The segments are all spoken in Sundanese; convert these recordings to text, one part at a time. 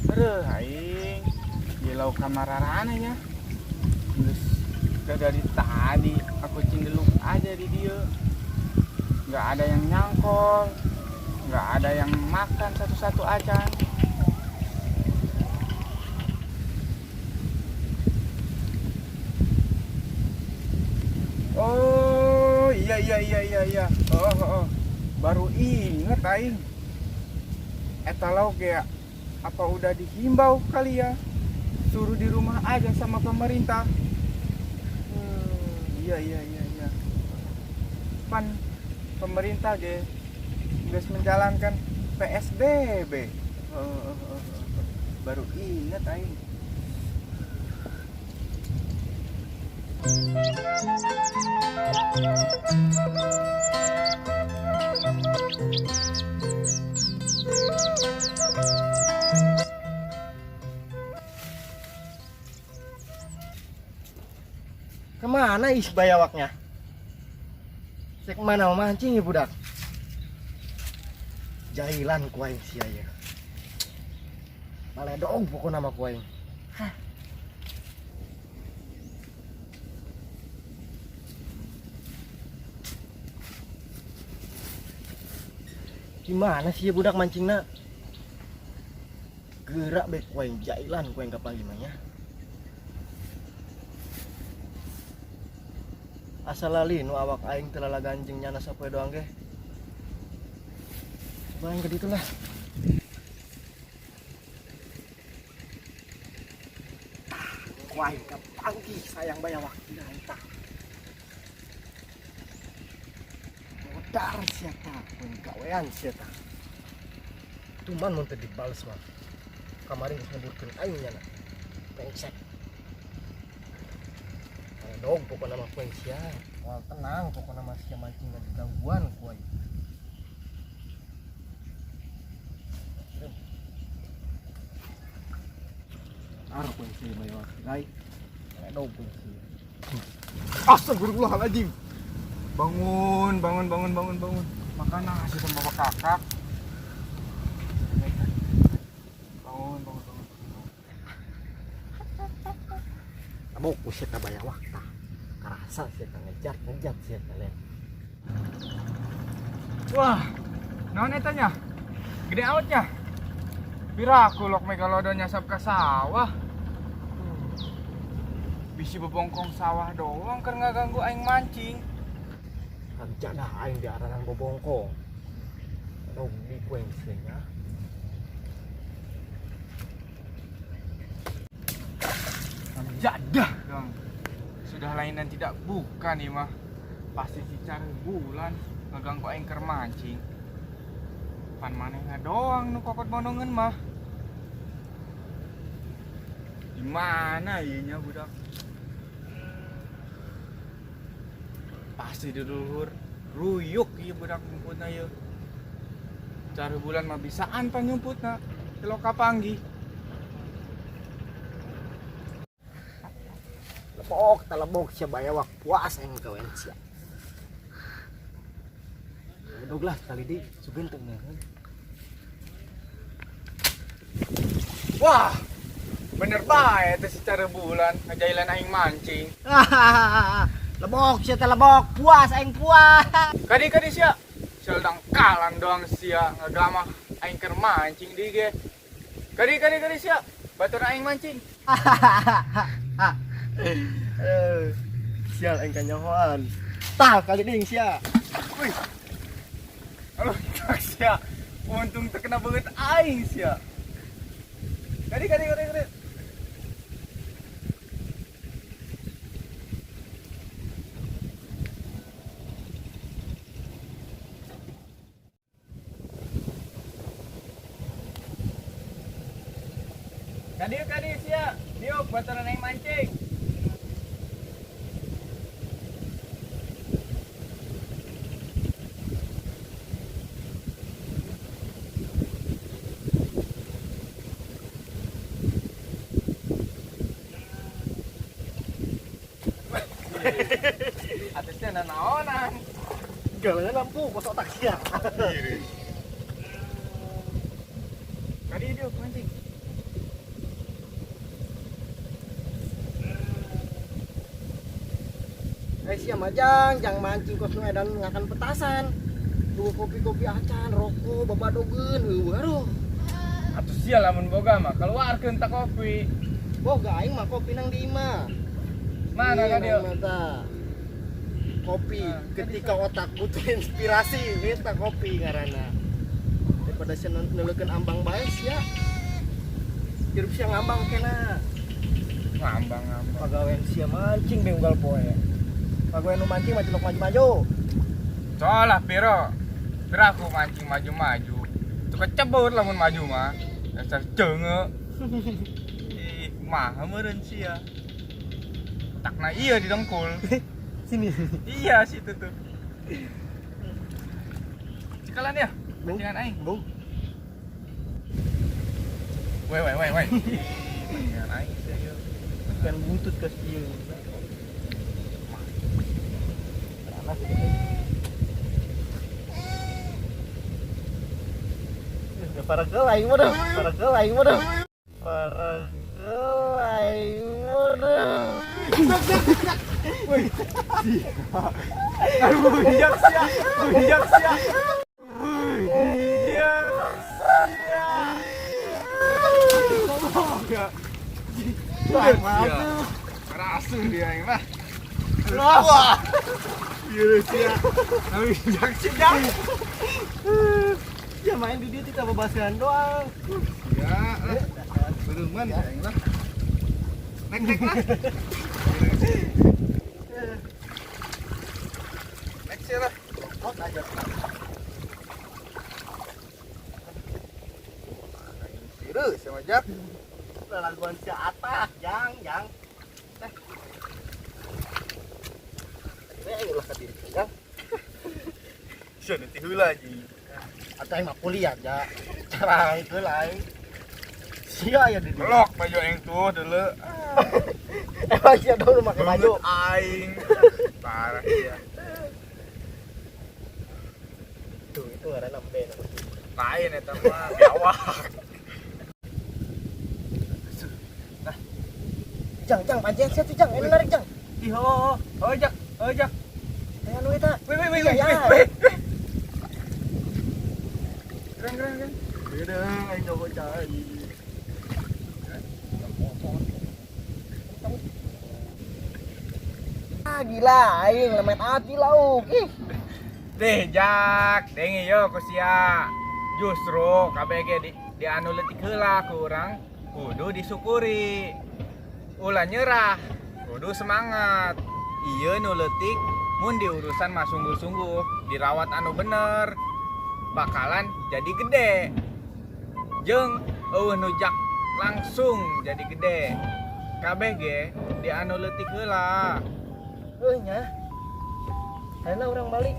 Aduh, aing di lauk kamararana nya. Geus dari tadi aku cindeluk aja di dia. Nggak ada yang nyangkol, nggak ada yang makan satu-satu acan. Oh, iya iya iya iya iya. Oh, oh, oh. Baru inget aing. Eta lauk ya, apa udah dihimbau kali ya? Suruh di rumah aja sama pemerintah. Iya iya iya iya. Pan pemerintah ge geus menjalankan PSBB. Oh, oh, oh, oh. Baru inget aing. Kemana is bayawaknya? Saya kemana mau mancing ya budak? Jailan ku aing sia ya. Maledog pokokna mah ku aing. Hah. Gimana sih ya budak mancingna? Gerak bae ku aing, jailan ku aing kapanggih mah nya. Asal lali nu awak aing teu lalaganjeng nyana sapoe doang ge. Coba aing ke ditu lah. Ku aing kapanggih sayang bayawak dina aing tah. Modar sia tah, mun gawean sia tah. Tuman mun teu dibales mah. Kamari geus ngeburkeun aing nyana. Brengsek. Dog pokokna mah poe sia. Moal tenang pokokna mah sia mancing da digangguan ku aing. Arah poe sia bayawak rai. Dog poe sia. Astagfirullahaladzim. Bangun, bangun, bangun, bangun, bangun. Makan nasi sama bapak kakak. Bangun, bangun, bangun. Kamu kusir kabayawak tah. Karasa sih kan ngejar, ngejar sih kalian. Wah, naon eta nya? Gede autnya. Pira aku lok megalodon nyasap ke sawah. Bisi bebongkong sawah doang keur ngaganggu aing mancing. Kerja dah aing di arahan bobongkong. Rugi ku aing sih nya. Jadah dong. Sudah lain dan tidak bukan nih mah. Pasti si cari bulan ngeganggu aing keur mancing. Pan manehna doang nu kokot bonongeun mah. Di mana ieu nya budak? Pasti di luhur ruyuk ieu budak nyumputna ieu. Cari bulan mah bisaan pan nyumputna. Teu kapanggih. Lebok, talebok sia bayawak puas aing gawean sia. Dog lah sekali di sugen teu ngeureun. Wah, bener bae teh si cara bulan ngajailan aing mancing. Lebok sia teh lebok, puas aing puas. Kadi-kadi sia. Sia dangkalan doang sia ngagamah aing keur mancing di ge. Kadi-kadi kadi sia, batur aing mancing. Sial aing kanyahoan. Tah kali ding sia. Wih. Aduh, tak sia. Untung terkena beungeut aing sia. Kadi kadi kadi kadi. Kadi kadi sia. Diuk baturan aing mancing. Atasnya ada naonan. Galanya lampu kosok tak sia. Kadi dia mancing. Eh sia mah jang, jang mancing kos nu edan ngakan petasan. Dua kopi-kopi acan, rokok, babadogeun, eueuh aduh. Atuh sia lamun boga mah keluarkeun tak kopi. Boga aing mah kopi nang di imah. Mana Iya, ka dieu? nang mata. Kopi Nah, ketika otak butuh inspirasi, minta kopi ngaranna. Daripada sia neuleukeun ambang bae sia. Hirup sia ngambang kena. Ngambang ngambang. Pagawean sia mancing be unggal poe. Pagawean nu mancing mah cilok maju-maju. Solah piro. Piro aku mancing maju-maju. Tuh kecebur lamun maju mah. Dasar ceunge. Ih, mah meureun sia. Takna iya di dengkul. Sini. Iya situ tuh. Cekalan ya? Bung. Jangan aing. Bung. Weh weh weh weh. Jangan aing sia ieu. Ikan buntut ke ieu. Para aing mah dah. Para aing mah dah. Para aing mah dah. Aduh, bijak sia. Bijak sia. Bijak sia. Wah, Rasul dia yang lah. Wah. Iya sia. Bijak sia. Ya main di dia tidak bebasan doang. Ya lah. Beruman aing lah. Nek nek lah. Nek sia lah. Kot aja. Siru sama Jak. Laguan si atas, jang, jang. Eh. Eh, ulah ka diri, jang. Sia nanti heula ji. Atau aing mah kuliah aja. Cara itu lain. Sia ya di dieu. Melok baju aing tuh dulu. Emang sia dulu make baju. Aing. Parah sia. Tuh, itu ngaranna ben. Lain eta mah biawak. Jang, jang, pancing sia tuh, jang. Ini narik, jang. Ih, oh, oh, Jak, oh, Jak. Eh, anu eta. Weh, weh, weh, Iya, weh, ya. weh, weh. Keren, keren, keren. Beda, aing coba cai. Ah, gila, aing lemet hati lauk. Ih. Deh, Jak, dengi yo ku sia. Justru KBG di anu leutik heula ku urang kudu disyukuri. Ulah nyerah, kudu semangat. Ieu nu leutik mun diurusan mah sungguh-sungguh, dirawat anu bener, bakalan jadi gede. Jeung eueuh nu jak langsung jadi gede. KBG di anu leutik heula. Heuh nya. Ayeuna urang balik,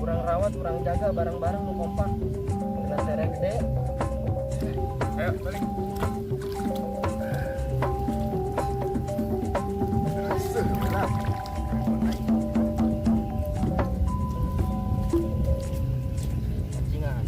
urang rawat, urang jaga bareng-bareng nu kompak. Mengenai tere gede. Ayo balik. Pancingan.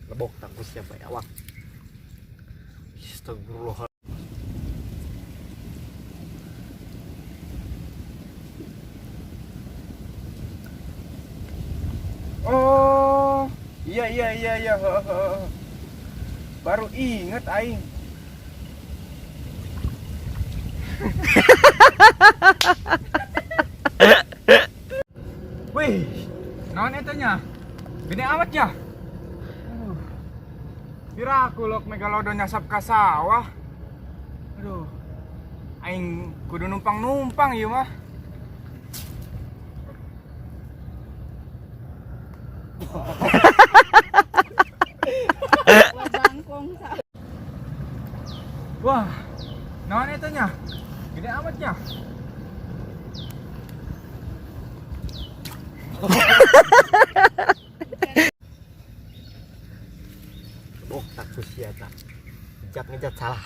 Lebok tangkus siapa ya awak. Astagfirullah. Oh, iya iya iya iya. Baru inget aing. Wih, naon eta nya? Gede amat nya. Kira aku lok megalodon nyasap ka sawah. Aduh. Aing kudu numpang-numpang ieu mah. Bangkong sa. Wah, naon eta nya? Gede amat nya. Bok tak ku sia tak. Ngejat ngejat salah.